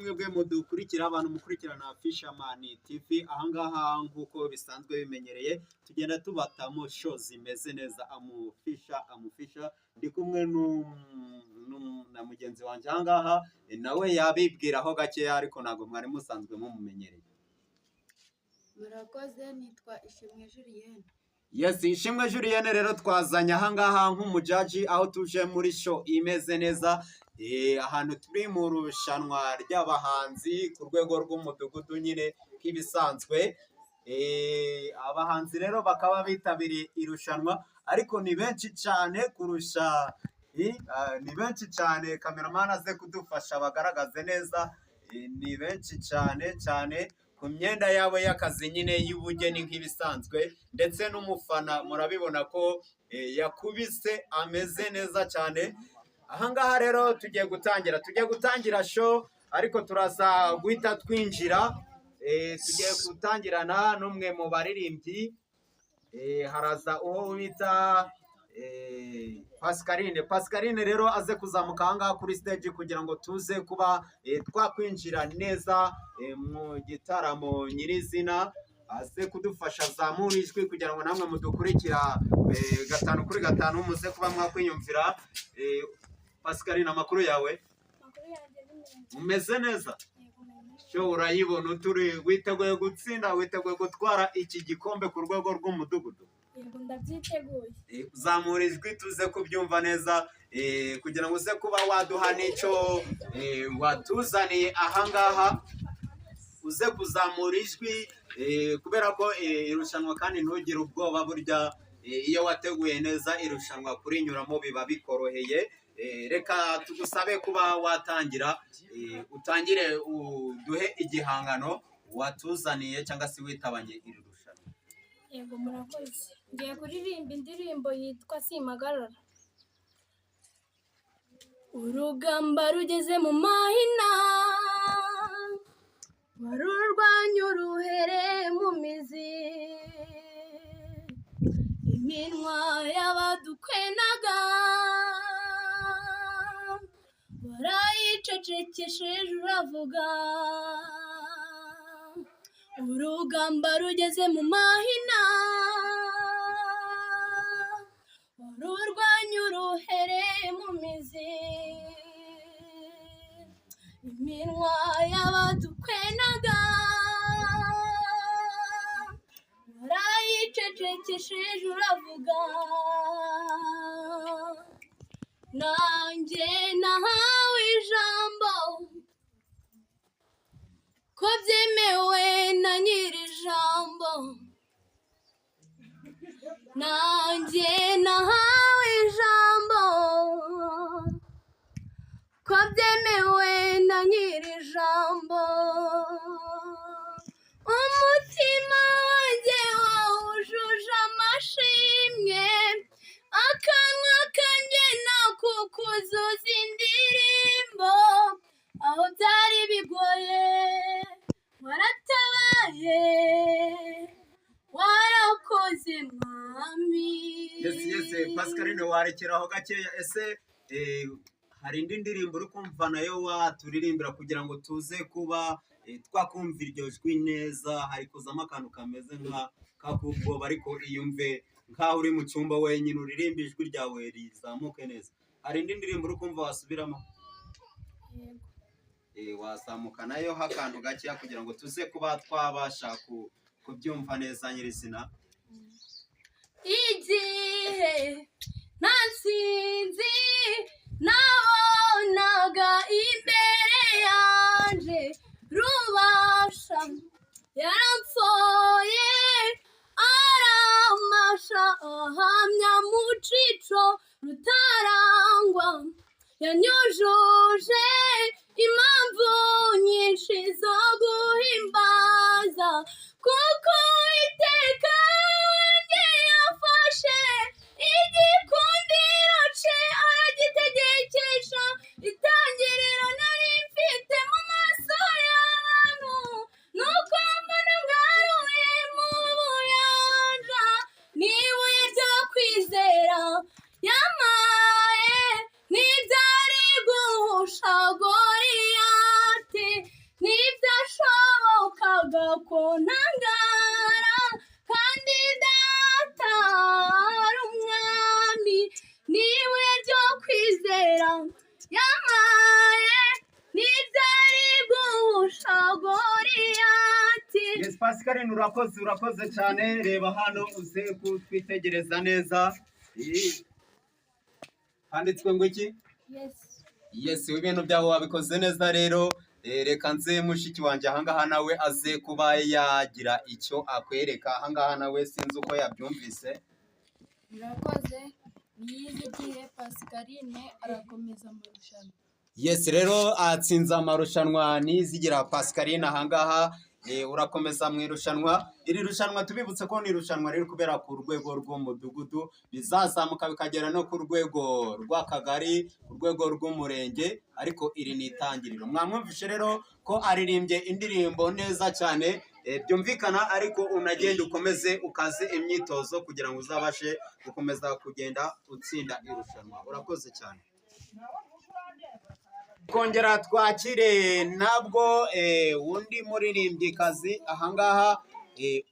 Mwebwe mudukurikira, abantu mukurikirana Fisherman TV ahangaha, nk'uko bisanzwe bimenyereye, tugenda tubatamo show zimeze neza. Amufisha amufisha, ndi kumwe na mugenzi wanjye ahangaha, nawe yabibwiraho gakeya, ariko ntabwo mwari musanzwe mumumenyereye. Murakoze, nitwa Ishimwe Julienne. Yes, Ishimwe Julienne rero twazanye ahangaha nk'umujudge, aho tuje muri show imeze neza, ahantu turi mu rushanwa ry'abahanzi ku rwego rw'umudugudu nyine nk'ibisanzwe. Abahanzi rero bakaba bitabiriye irushanwa, ariko ni benshi cyane kurusha, ni benshi cyane. Cameraman aze kudufasha bagaragaze neza, ni benshi cyane cyane ku myenda yabo y'akazi nyine y'ubugeni nk'ibisanzwe, ndetse n'umufana murabibona ko yakubise, ameze neza cyane. Ahangaha rero tugiye gutangira show, ariko turaza guhita twinjira. Tugiye gutangirana n'umwe mu baririmbyi. Haraza uwo bita Pascaline. Pascaline rero aze kuzamuka ahangaha kuri stage kugira ngo tuze kuba twakwinjira neza mu gitaramo nyirizina. Aze kudufasha azamura ijwi kugira ngo namwe mudukurikira gatanu kuri gatanu muze kuba mwakwiyumvira. Pascaline, amakuru yawe? Amakuru yanjye ni meza. Umeze neza? Yego, meza. Cyo urayibona uturi witeguye gutsinda, witeguye gutwara iki gikombe ku rwego rw'umudugudu? Yego, ndabyiteguye. Zamura ijwi tuze kubyumva neza, kugira ngo uze kuba waduha n'icyo watuzaniye ahangaha. Uze kuzamura ijwi, kubera ko irushanwa, kandi ntugire ubwoba. Burya iyo wateguye neza irushanwa kurinyuramo biba bikoroheye. Reka tugusabe kuba watangira, utangire uduhe igihangano watuzaniye cyangwa se witabanye iri rushanwa. Yego, murakoze. Ngiye kuririmba indirimbo yitwa Simpagarara. Urugamba rugeze mu mahina, warurwanya uruhere mu mizi, iminwa y'abadukwenaga warayicecekesheje uravuga. Urugamba rugeze mu mahina, warurwanya uruhere mu mizi, iminwa y'abadukwenaga warayicecekesheje uravuga. Nanjye nahawe ijambo ko byemewe na nyiri ijambo, nanjye nahawe ijambo ko byemewe na nyiri ijambo. Umutima wanjye wawujuje amashimwe, akanwa kanjye nakukuzuza indirimbo. Aho byari bigoye waratabaye, warakoze Mwami. Yes, Pascaline, warekeraho gakeya. Ese hari indi ndirimbo uri kumva nayo waturirimbira kugira ngo tuze kuba twakumva iryo jwi neza? Hari kuzamo akantu kameze nka kakubwoba, ariko iyumve nkaho uri mu cyumba wenyine, uririmba ijwi ryawe rizamuke neza. Hari indi ndirimbo uri kumva wasubiramo? Yego. Wazamuka nayo ho akantu gakeya kugira ngo tuze kuba twabasha kubyumva neza nyirizina. Igihe nta nsinzi nabonaga imbere yanjye, rubasha yaramfoye aramasha, ahamya mu cico rutarangwa, yanyujuje impamvu nyinshi zo guhimbaza, kuko Uwiteka wanjye yafashe igikundiro ce aragitegekesha itangiriro nari mfite mu maso y'abantu, nuko mbona ngaruye mu buyanja n'ibuye ryo kwizera yampaye ntibyari guhusha Goriyati. Pascaline, urakoze, urakoze cyane. Reba hano, uze kutwitegereza neza. Handitswe ngo iki? Yes. Yes, ibintu byawe wabikoze neza rero. Reka nze mushiki wanjye ahangaha nawe aze kuba yagira icyo akwereka ahangaha, nawe sinzi uko yabyumvise. Murakoze. Niyizigiye Pascaline arakomeza amarushanwa. Yes, rero atsinze amarushanwa Nizigira Pascaline ahangaha. Urakomeza mu irushanwa. Iri rushanwa, tubibutse ko ni irushanwa riri kubera ku rwego rw'umudugudu, bizazamuka bikagera no ku rwego rw'akagari, ku rwego rw'umurenge, ariko iri ni itangiriro. Mwamwumvishe rero ko aririmbye indirimbo neza cyane, byumvikana, ariko unagenda ukomeze ukaze imyitozo kugira ngo uzabashe gukomeza kugenda utsinda irushanwa. Urakoze cyane. Kongera twakire ntabwo undi muririmbyikazi ahangaha,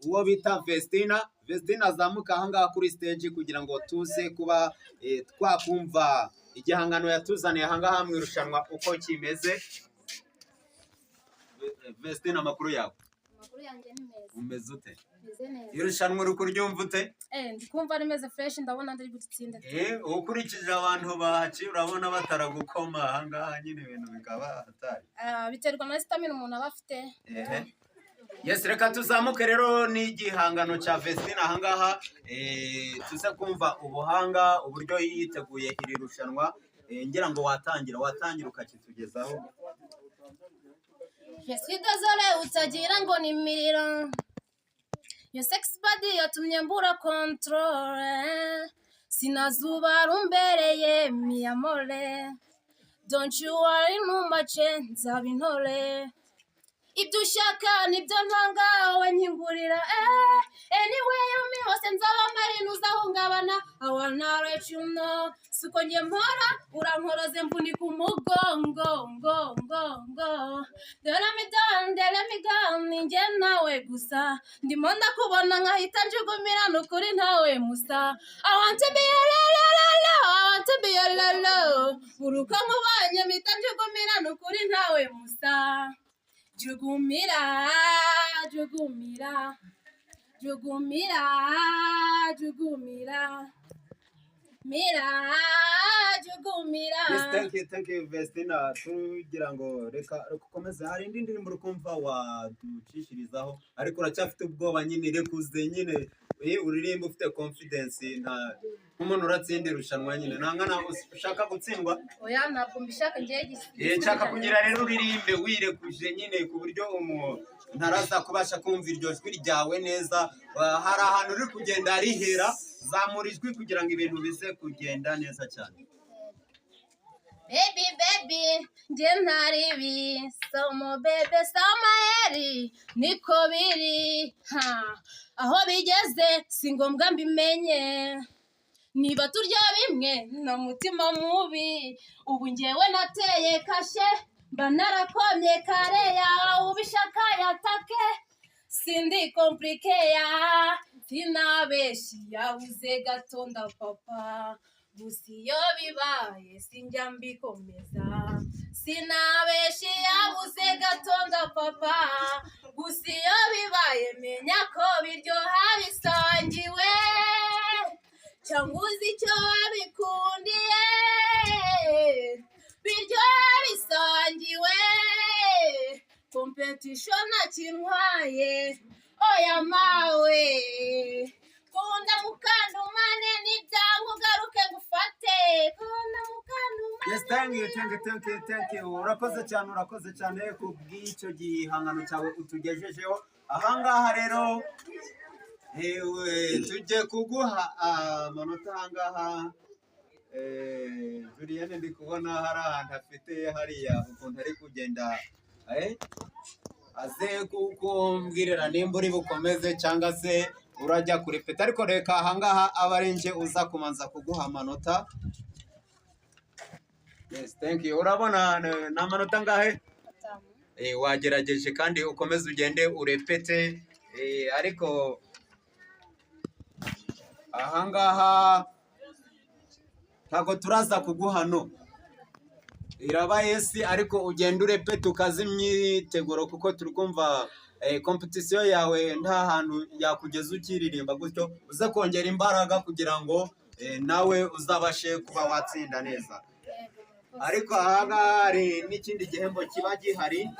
uwo bita Vestina. Vestina azamuka ahangaha kuri stage kugira ngo tuze kuba twakumva igihangano yatuzaniye ahangaha mu irushanwa uko kimeze. Vestina, amakuru yawe? Amakuru yanjye ni meza. Umeze ute? Meze neza. Irushanwa uri kuryumva ute? Ndi kumva rimeze fresh, ndabona ndiri gutsinda. Ukurikije abantu bahaciye, urabona bataragukoma ahangaha nyine ibintu bikaba hatari? Ah, biterwa na stamina umuntu aba afite. Ehe. Yes, reka tuzamuke rero n'igihangano cya Vestina ahangaha, tuze kumva ubuhanga, uburyo yiteguye iri rushanwa. Ngira ngo watangira ukakitugezaho. Je suis désolé, utagira ngo ni imiriro. Your sex body yatumye mbura control. Sinazuba rumbereye, mi amore. Don't you worry, ntumace nzaba intore. Ibyo ushaka nibyo ntanga, wowe nkingurira. Anyway, you hose nzaba mpari, ntuzahungabana. I wanna let you know. Siko njye mpora urankoroze mvunika umugongo ngo ngo ngo. Dore me down, dore me down, ni njye nawe gusa. Ndimo ndakubona nkahita njugumira, nukuri ntawe musa. I want to be your la la la la, I want to be your la la. Buri uko nkubonye mpita njugumira, nukuri ntawe musa. Jugumira, jugumira, jugumira, jugumira, mira, jugumira. Yes, thank you, thank you, Vestina. Tugira ngo reka ukomeze. Hari indi ndirimbo uri kumva waducishirizaho, ariko uracyafite ubwoba nyine, rekuze nyine. Uririmba ufite confidence, nta nk'umuntu uratsinda irushanwa nyine. Nta nkana ushaka gutsindwa? Oya, ntabwo mbishaka ngiye. Nshaka kugira rero uririmbe wirekuje nyine, ku buryo umuntu ntaraza kubasha kumva iryo jwi ryawe neza. Hari ahantu uri kugenda rihera, zamura ijwi kugira ngo ibintu bize kugenda neza cyane. Baby, baby, njye ntaribi somo bebe samayeri niko biri ha. Aho bigeze si ngombwa mbimenye niba turya bimwe na mutima mubi. Ubu njyewe nateye kashe, mba narakomye kare yawe, ubishaka yatake, sindi compliqué ya sinabeshi yabuze gato ndapapa. Gusa iyo bibaye sinjya mbikomeza, sinabeshi yabuze gato ndapapa. Gusa iyo bibaye menya ko biryoha bisangiwe, cyangwa uzi icyo wabikundiye, biryoha bisangiwe. Competition ntakintwaye, oya mawe. Kunda mukandumane, n'ibyanga ugaruke ngufate. Kunda mukandumane. Yes, thank you, thank you, thank you, thank you. Urakoze cyane, urakoze cyane ku bw'icyo gihangano cyawe utugejejeho. Ahangaha rero, ewe, tujye kuguha amanota ahangaha. Julienne, ndi kubona hari ahantu afite hariya ukuntu ari kugenda, aze kukumbwirira nimba uri bukomeze cyangwa se urajya kurepeta, ariko reka ahangaha aba ari nje uza kumanza kuguha amanota. Yes, thank you. Urabona ni amanota angahe? 5. Wagerageje kandi ukomeze ugende urepete, ariko ahangaha ntabwo turaza kuguha no iraba yes, ariko ugenda urepete ukaze imyiteguro kuko turi kumva. Competition yawe nta hantu yakugeza ukiririmba gutyo. Uze kongera imbaraga kugira ngo nawe uzabashe kuba watsinda neza. Ariko ahangaha hari n'ikindi gihembo kiba gihari,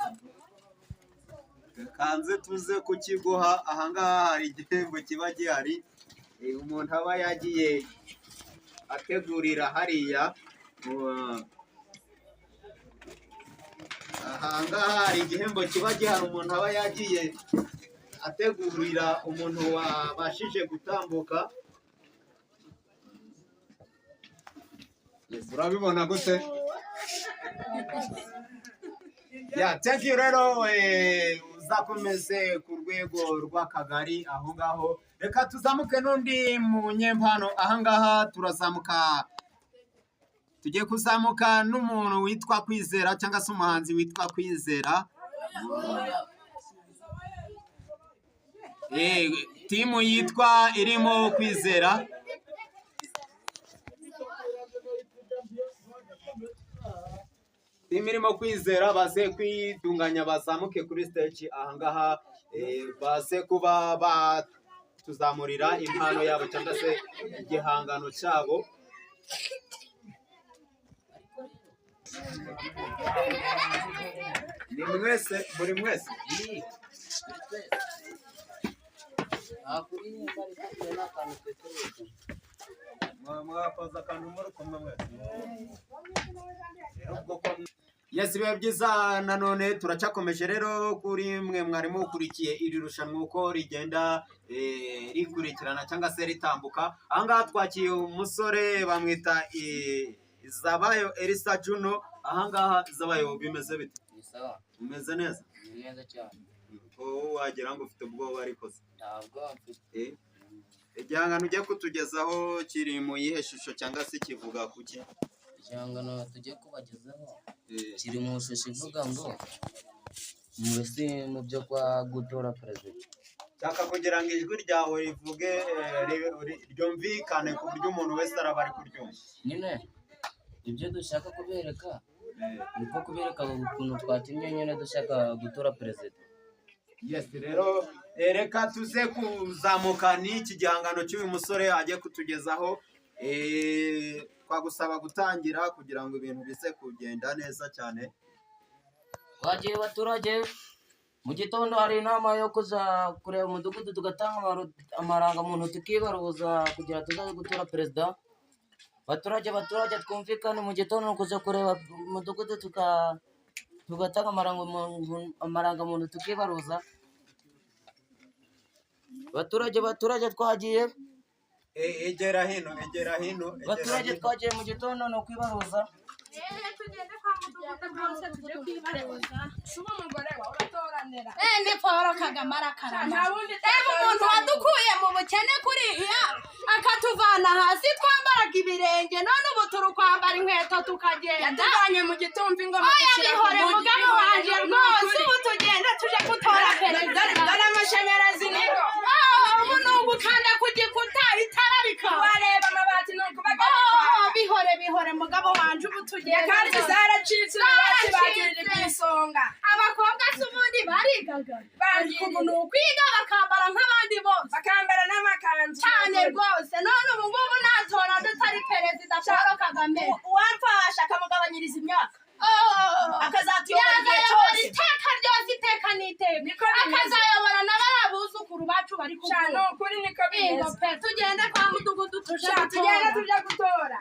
kanze tuze kukiguha. Ahangaha hari igihembo kiba gihari, umuntu aba yagiye ategurira hariya. Ahangaha hari igihembo kiba gihari umuntu aba yagiye ategurira umuntu wabashije gutambuka. Yes, urabibona gute? Yeah, thank you rero, uzakomeze ku rwego rw'akagari aho ngaho. Reka tuzamuke n'undi munyempano ahangaha. Turazamuka, tugiye kuzamuka n'umuntu witwa Kwizera cyangwa se umuhanzi witwa Kwizera. Timu yitwa irimo Kwizera. Timu irimo Kwizera baze kwitunganya, bazamuke kuri stage ahangaha, baze kuba batuzamurira impano yabo cyangwa se igihangano cyabo. Ni mwese, buri mwese. Mwakoze akantu muri kumwe mwese. Rero ubwo ko Yes, biba byiza. Nanone turacyakomeje rero kuri mwe mwari mukurikiye iri rushanwa uko rigenda rikurikirana cyangwa se ritambuka. Ahangaha twakiye umusore bamwita Zabayo Elisa Juno. Ahangaha Zabayo, bimeze bite? Ni sawa. Umeze neza? Ni neza cyane. Ko wagira ngo ufite ubwoba ariko se? Ntabwo mfite. Igihangano ugiye kutugezaho kiri mu yihe shusho cyangwa se kivuga kuki? Igihangano tugiye kubagezaho kiri mu ishusho ivuga ngo mbese mu byo kwa gutora perezida. Nshaka kugira ngo ijwi ryawe rivuge, ryumvikane ku buryo umuntu wese araba ari kuryumva. Nyine ibyo dushaka kubereka ni uko kubereka ukuntu twakinnye nyine dushaka gutora perezida. Yes, rero reka tuze kuzamuka n'iki gihangano cy'uyu musore agiye kutugezaho. Twagusaba gutangira kugira ngo ibintu bize kugenda neza cyane. Twagiye baturage, mu gitondo hari inama yo kuza kureba umudugudu, tugatanga amarangamuntu, tukibaruza kugira tuzaze gutora perezida. Baturage, baturage, twumvikane, mu gitondo kuza kureba umudugudu tugatanga amarangamuntu tukibaruza. Baturage, baturage, twagiye. Egera hino, egera hino, egera Baturage, hino. twagiye mu gitondo ni ukwibaruza. Tugende kwa mudugudu rwose tujye kwibaruza. Shuba umugore wawe uratoranira. Ndi Paul Kagame arakarama. Nta wundi. Reba umuntu wadukuye mu bukene kuriya, akatuvana hasi twambaraga ibirenge, none ubu turi kwambara inkweto tukagenda. Yatuvanye mu gitumva ingoma. Oya, dushyira ku bihore mugi, mugabo bihore, wanjye ni rwose ukuri. Ubu tugenda tuje gutora perezida. Dore amashanyarazi niko. Ah, ubu ni ugukanda ku gikuta itara rikaka. Wareba amabati ni ukubaga. Oh, bihore, bihore mugabo wanje, ubu tugenda. Kandi zaracitse, iwacu bagirira ku isonga. Abakobwa se ubundi barigaga, ariko ubu ni ukwiga bakambara nk'abandi bose. Bakambara n'amakanzu. Cyane rwose. None ubu ngubu natora dutari perezida Paul Kagame? Uwamfasha akamugabanyiriza imyaka, Oh, akazatuyobora igihe yazayobora cyose. iteka ryose, iteka n'iteka. Niko bimeze. Akazayobora na bariya buzukuru bacu bari Cyane kuvuka. ukuri niko Bingo bimeze. pe, tugende kwa mudugudu tuje Sha, tugende gutora. tujya gutora.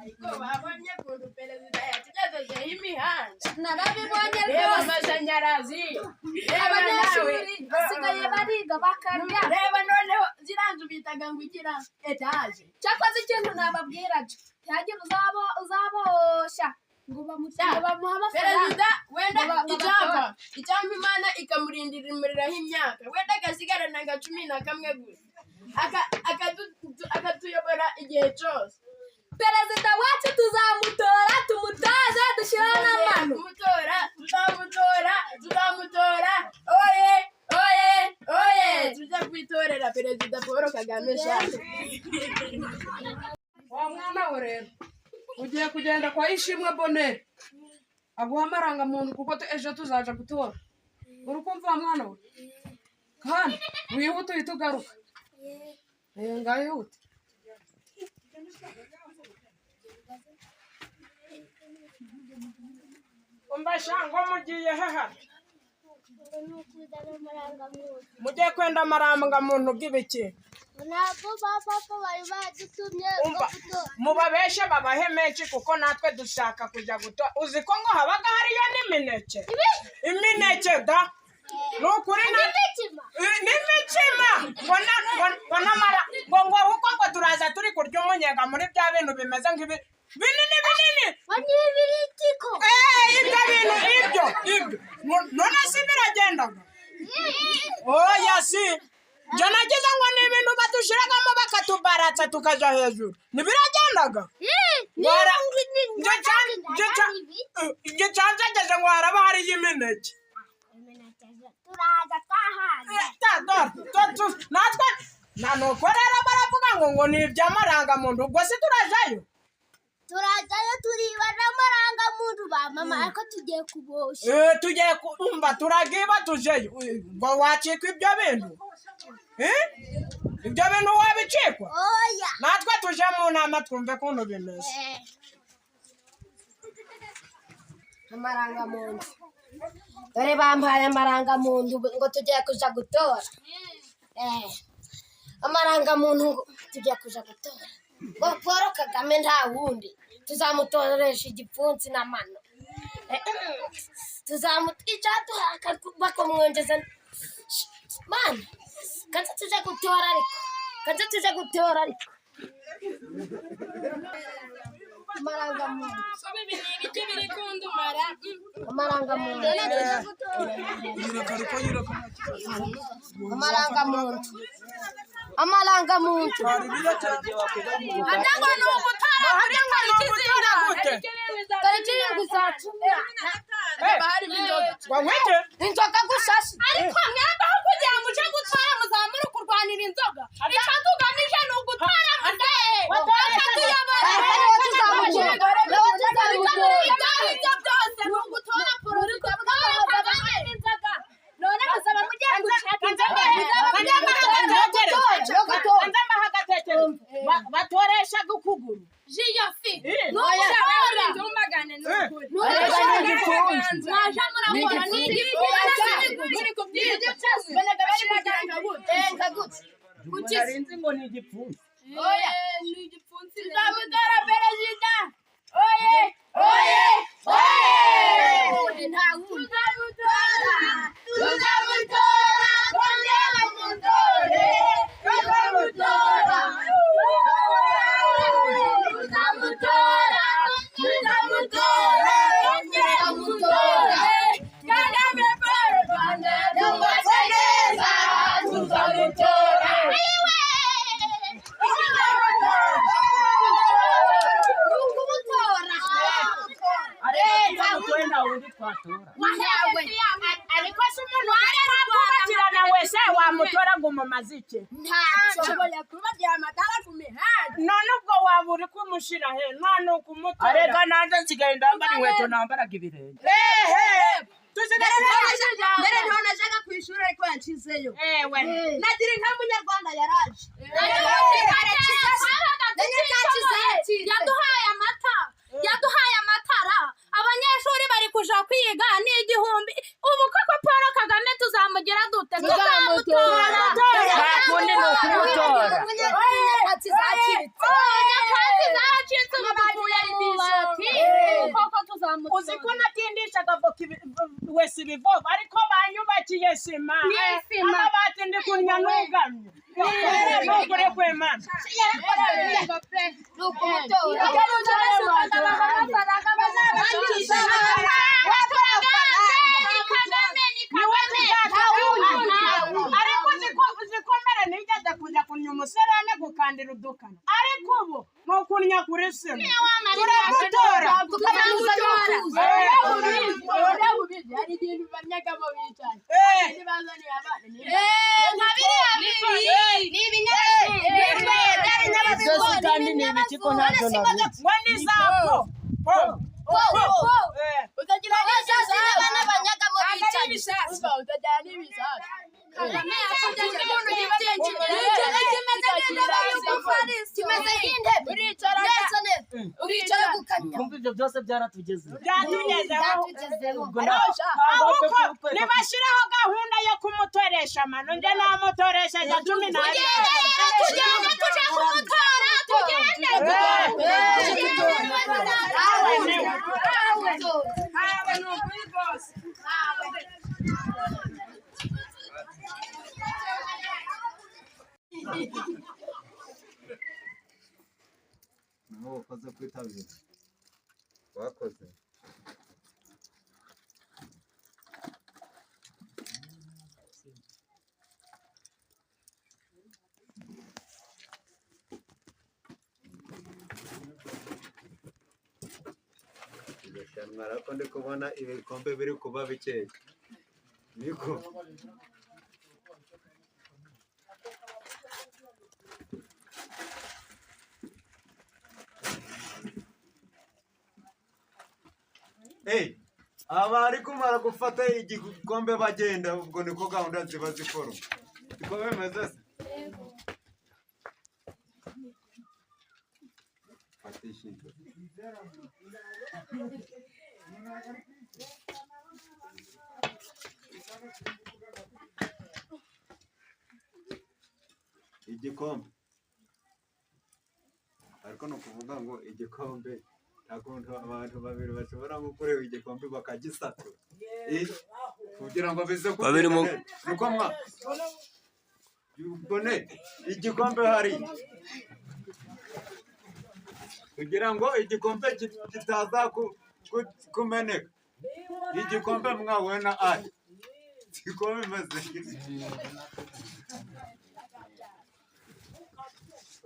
Ariko babonye ukuntu perezida yatugejejeho imihanda? Narabibonye Reba rwose. amashanyarazi, reba nawe. Abanyeshuri basigaye bariga bakarya. Reba noneho ziriya nzu bitaga ngo igira etaje. Cyakoze ikintu nababwira cyo, ntihagire uzabosha ngo bamuhe amafaranga. Perezida wenda Ngo icyampa batore. icyampa Imana ikamurindira imuriraho imyaka, wenda agasigarana nka 11 gusa, akatuyobora igihe cyose. Perezida wacu tuzamutora, tumutoze, dushyiraho n'amano. Kumutora, tuzamutora, tuzamutora. Oye, oye, oye, tujya kwitorera perezida Paul Kagame sha. Wa mwana we rero. Ugiye kugenda kwa Ishimwe Bonere aguha amarangamuntu kuko ejo tuzaja gutora. Uri kumva wa mwana we? Kandi wihute uhite ugaruka. Ngaho ihute. Umva shango mugiye heha? Mugiye kwenda amarangamuntu bw'ibiki? Ntabwo ba papa bari badutumye Umva, mubabeshe babahe menshi kuko natwe dushaka kujya gutora. Uzi ko ngo habaga hariyo n'imineke? Imineke da ni ukuri n'imikima ngo namara ngo ngo kuko ngo turaza turi kurya umunyenga muri bya bintu bimeze nk'ibi binini binini. Ni ibiritiko. Ibyo bintu ibyo ibyo none si biragendaga? Oya si njye nagize ngo ni ibintu badushiragamo bakatubaratsa tukaja hejuru, ntibiragendaga. Njye canjageze ngo haraba hariyo imineke. Turaza twahaze. Natwe na nuko rero baravuga ngo ngo ni iby'amarangamuntu, ubwo si turajayo? Turajayo turiba n'amarangamuntu ba mama, ariko tugiye kubosha. Tugiye kumva turagiba tujeyo. Ngo wacikwa ibyo bintu? Ibyo bintu wabicikwa? Oya. Natwe tuje mu nama twumve kuntu bimeze. Amarangamuntu, dore bampaye amarangamuntu ngo tugiye kuja gutora. Amarangamuntu ngo tugiye kuja gutora ngo Paul Kagame nta wundi tuzamutoresha igipfunsi n'amano. Tuzamutwica bakamwongeza mana. Kanze tuje gutora, ariko kanze tuje gutora, ariko amarangamuntu, amarangamuntu, amarangamuntu, amarangamuntu. Harya ngo ni ugutora kuri tariki zingahe? Tariki 7 za 10. Wanyweke inzoga gusa. Ariko mwebwe aho kugira ngo uje gutora muzamure kurwanira inzoga, icyo tugamije ni ugutora muzehe akatuyobora. Ibyo byose ni ugutora Perezida Paul Kagame. None muzaba mugiye gushaka inzoga, muzaba mugiye batoreshaga ukuguru. Jiyofi ni ugutora, ni ugutora, mwaje murakora ni igipfunsi muri kubyiga. Narinzi ngo ni igipfunsi. Oya, ni igipfunsi. Tuzamutora perezida. Oye, oye, oye! Tuzamutora, tuzamutora, kongera bamutore, tuzamutora, tuzamutora, tuzamutora, kongera bamutore. Kagame Paul, Rwanda yubatse neza, tuzamutora. Ariko se umuntu arakubakirana wese wamutora ngo umumaze iki? None ubwo waba uri kumushira he? None ukumutora. Arega nanjye nsigaye ndambara inkweto nambaraga ibirenge. Ehe, tusigaye. Mbere ntaho najyaga ku ishuri, ariko yanshizeyo. Ewe. Nagira inka munyarwanda yaraje. Yaduhaye amata, yaduhaye amatara, abanyeshuri bari kuja kwiga ni 1000. Ubu koko Paul Kagame tuzamugira dute? Tuzamutora. Nta kundi ni ukumutora. Nyakatsi zacitse. Nyakatsi zaracitse, ubu dutuye mu mabati. Koko tuzamutora. Uzi ko natindishaga voka wese ibivovo, ariko banyubakiye sima. Ni sima. Amabati ndi kunya nugamye nukuri kw'Imana. Ni ukumutora. Ariko uziko mbere nigeze kujya kunya umuserane gukandira udukano, ariko ubu ni ukunya kuri sima. Turamutora. Tukaminuza n'ukuza. Hari ibintu bamyagamo bicaye. Nka biriya bibiri ni ibinyabiziga. Ibyo si kandi ni ibiki ko ntabyo nabizi. Ngo ni za po po po. Utagira n'ibisasi n'abana banyagamo bicaye. Umva, utagira n'ibisasu. Kagame yatugejeje Umuntu kuri byinshi. Kimeze nk'intebe y'umufariso. Kimeze nk'intebe. Uricara Neza neza. Uricara gukanya. Kumva ibyo byose byaratugezeho. Byatugezeho. Byatugezeho. Ubwo Ahubwo nibashyiraho gahunda yo kumutoresha mano, njye namutoresheje 12. Tugende tuje kumutora, tugende. Ntawe ni ukuri rwose. Naho wakoze kwitabira, wakoze. Irushanwa ariko ndi kubona ibikombe biri kuba bikeya, niko. Hey, abari kumara gufata igikombe bagenda, ubwo niko gahunda ziba zikorwa, siko bimeze se? Fatisha inzu. Igikombe, ariko ni ukuvuga ngo igikombe nta kuntu abantu babiri bashobora nko kureba igikombe bakagisatura. Kugira ngo bize Babiri mu- kugenda neza. Nuko mwa ubone igikombe hari kugira ngo igikombe kitaza kumeneka, igikombe mwahuye na ari siko bimeze.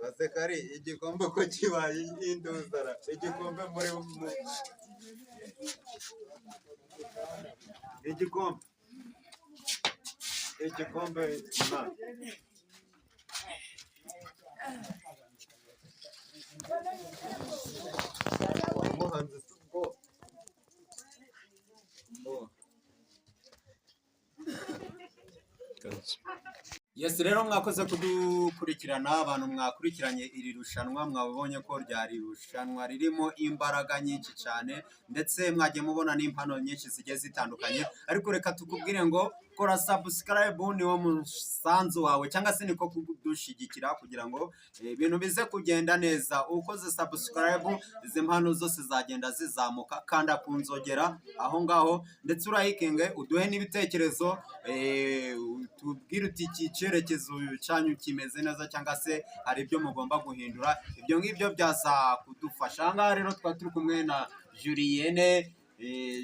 Basekari igikombe ko kibaye induzara igikombe muri igikombe igikombe na umuhanzi si ubwo. Oh. Yes, rero mwakoze kudukurikirana, abantu mwakurikiranye iri rushanwa, mwabonye ko ryari irushanwa ririmo imbaraga nyinshi cyane, ndetse mwagiye mubona n'impano nyinshi zigiye zitandukanye. Ariko reka tukubwire ngo kora subscribe, niwo musanzu wawe cyangwa se niko kudushyigikira kugira ngo ibintu bize kugenda neza. Ukoze subscribe, izi mpano zose zagenda zizamuka. Kanda ku nzogera aho ngaho, ndetse urayikinge, uduhe n'ibitekerezo, utubwire uti iki cyerekezo cyanyu kimeze neza cyangwa se hari ibyo mugomba guhindura. Ibyo ngibyo byaza kudufasha. Aha ngaha rero twari turi kumwe na Julienne.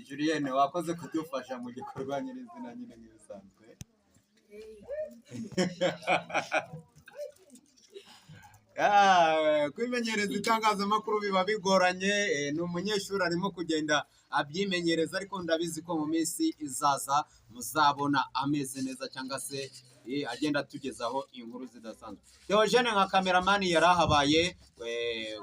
Julienne, wakoze kudufasha mu gikorwa nyirizina nyine nk'ibisanzwe. Kwimenyereza itangazamakuru biba bigoranye. Ni umunyeshuri arimo kugenda abyimenyereza, ariko ndabizi ko mu minsi izaza muzabona ameze neza cyangwa se agenda atugezaho inkuru zidasanzwe. Theogene nka kameramani yarahabaye,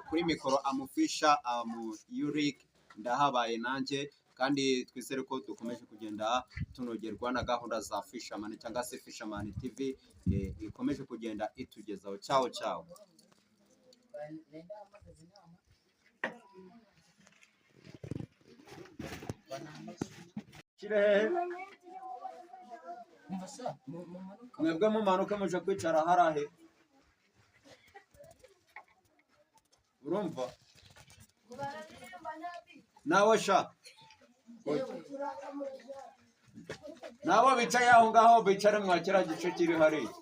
kuri mikoro amufisha amu Yurik ndahabaye nanjye, kandi twizere ko dukomeje kugenda tunogerwa na gahunda za Fisherman cyangwa se Fisherman TV, ikomeje kugenda itugezaho. Ciao ciao. Kirehe. Mwebwe mumanuke muje kwicara harahe, urumva nawe sha nabo bicaye aho ngaho, bicare mwa kiriya gice kiri hariya.